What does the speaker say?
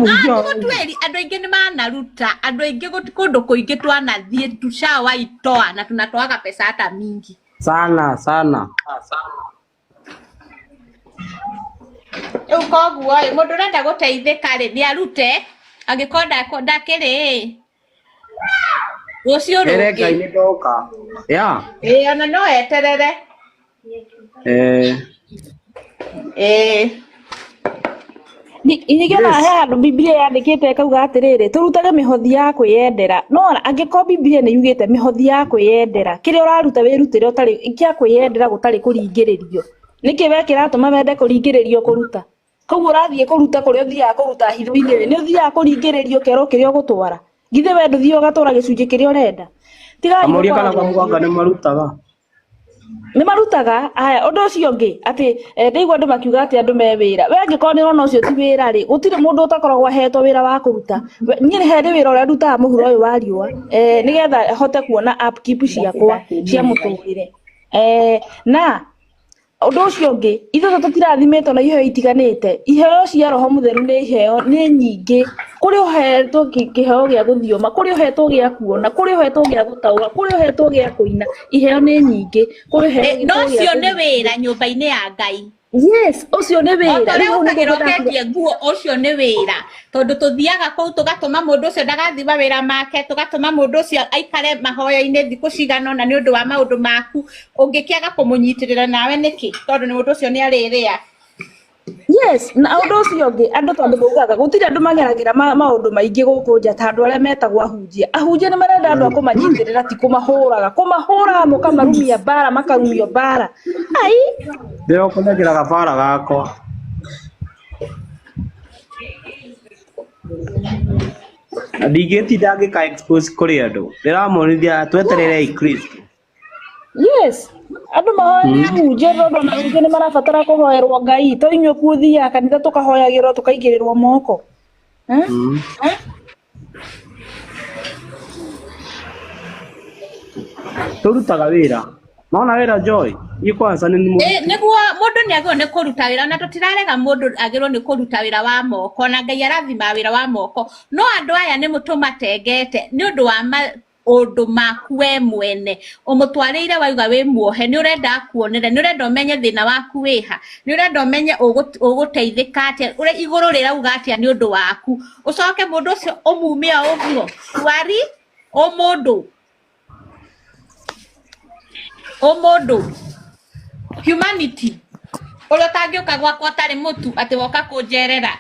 Mũhunjia wa Tũtweri andũ aingĩ nĩ manaruta andũ aingĩ kũndũ kũingĩ twanathiĩ tushawaitoa na tunatoaga pesa hata mingi. Sana sana. Rĩu koguo ĩ mũndũ ũrenda gũteithĩka rĩ nĩ arute angĩkorwo ndakĩrĩ ĩ rũciũ Ere rũngĩ. Ngai nĩ ndoka. Ya. Ĩ ona no eterere. Eh. Ĩ. Ningĩ ona Grace. he handũ Bibilia yandĩkĩte ĩkauga atĩrĩrĩ, tũrutage mĩhothi ya kwĩyendera. No angĩkorwo Bibilia nĩ yugĩte mĩhothi ya kwĩyendera, kĩrĩa ũraruta wĩrutĩre ũtarĩ kĩa kwĩyendera gũtarĩ kũringĩrĩrio. Nĩkĩ we kĩratũma wende kũringĩrĩrio kũruta? Koguo ũrathiĩ kũruta kũrĩa ũthiaga kũruta hitho-inĩ rĩ, nĩ ũthiaga kũringĩrĩrio ũkerwo kĩrĩa ũgũtwara? Githĩ we ndũthiaga ũgatwara gĩcunjĩ kĩrĩa ũrenda? Tigai Kamũria kana gũkoragwo kamũganga nĩ marutaga. Nĩ marutaga. Aya, ũndũ ũcio ũngĩ atĩ ndaigua andũ makiuga atĩ andũ me wĩra. We angĩkorwo nĩ ũrona ũcio ti wĩra rĩ, gũtirĩ mũndũ ũtakoragwo ahetwo wĩra wa kũruta. Niĩ nĩ harĩ wĩra ũrĩa ndutaga mũhuro ũyũ wa riũa, nĩgetha hote kuona upkeep ciakwa cia mũtũrĩre. Na ũndũ ũcio ũngĩ, ithuĩ tũtirathimĩtwo na iheo itiganĩte. Iheo cia roho mũtheru nĩ iheo nĩ nyingĩ. Kũrĩ ũhetwo kĩheo gĩa gũthioma, kũrĩ ũhetwo gĩa kuona, kũrĩ ũhetwo gĩa gũtaũra, kũrĩ ũhetwo gĩa kũina. Iheo nĩ nyingĩ. Kũrĩ No ũhetwo gĩa ũcio nĩ kũhunjia. wĩra nyũmba-inĩ ya Ngai. Yes, ũcio nĩ O wĩra. ta ũrĩa Rĩu hau nĩguo ũkagĩra ngwendaga kuga. ũkendia nguo ũcio nĩ wĩra tondũ tũthiaga kũu tũgatũma mũndũ ũcio ndagathiĩ mawĩra make, tũgatũma mũndũ ũcio aikare mahoya-inĩ thikũ cigana ũna nĩ ũndũ wa maũndũ maku. Ũngĩkĩaga kũmũnyitĩrĩra nawe nĩkĩ? Tondũ nĩ mũndũ ũcio nĩ arĩrĩa. Yes, na ũndũ ũcio ũngĩ andũ tondũ maugaga gũtirĩ andũ mageragĩra maũndũ maingĩ gũkũ nja ta andũ arĩa metagwo ahunjia. Ahunjia nĩ marenda andũ a kũmanyitĩrĩra ti kũmahũraga. Kũmahũraga mũkamarumia mbara makarumio mbara. Ai. Ndĩrokũnengera gabara gakwa. Na ndingĩtinda ngĩka expose kũrĩ andũ. Ndĩramonithia twetererei Kristo. Yes, andũ mahoere ahunjia tondũ ona ahunjia nĩ marabatara kũhoerwo Ngai. To inyuĩ kuo ũthiaga kanitha tũkahoyagĩrwo tũkaigĩrĩrwo moko. Eh? Tũrutaga wĩra. Nona wĩra Joy? Niĩ kwanza nĩ Ĩ, nĩguo mũndũ nĩ agĩrĩirwo nĩ kũruta wĩra na tũtirarega mũndũ agĩrĩirwo nĩ kũruta wĩra wa moko na Ngai arathima wĩra wa moko no andũ aya nĩ mũtũmatengete nĩ ũndũ wa maũndũ maku we mwene ũmũtwarĩire wauga wĩ muohe nĩ ũrenda akuonere nĩ ũrenda ũmenye thĩna waku wĩha nĩ ũrenda ũmenye ũgũteithĩka atĩa ũrĩa igũrũ rĩrauga atĩa nĩ ũndũ waku ũcoke mũndũ ũcio ũmume o ũguo wari ũmũndũ ũmũndũ humanity ũrĩa ũtangĩũka gwakwa ũtarĩ mũtu atĩ woka kũnjerera.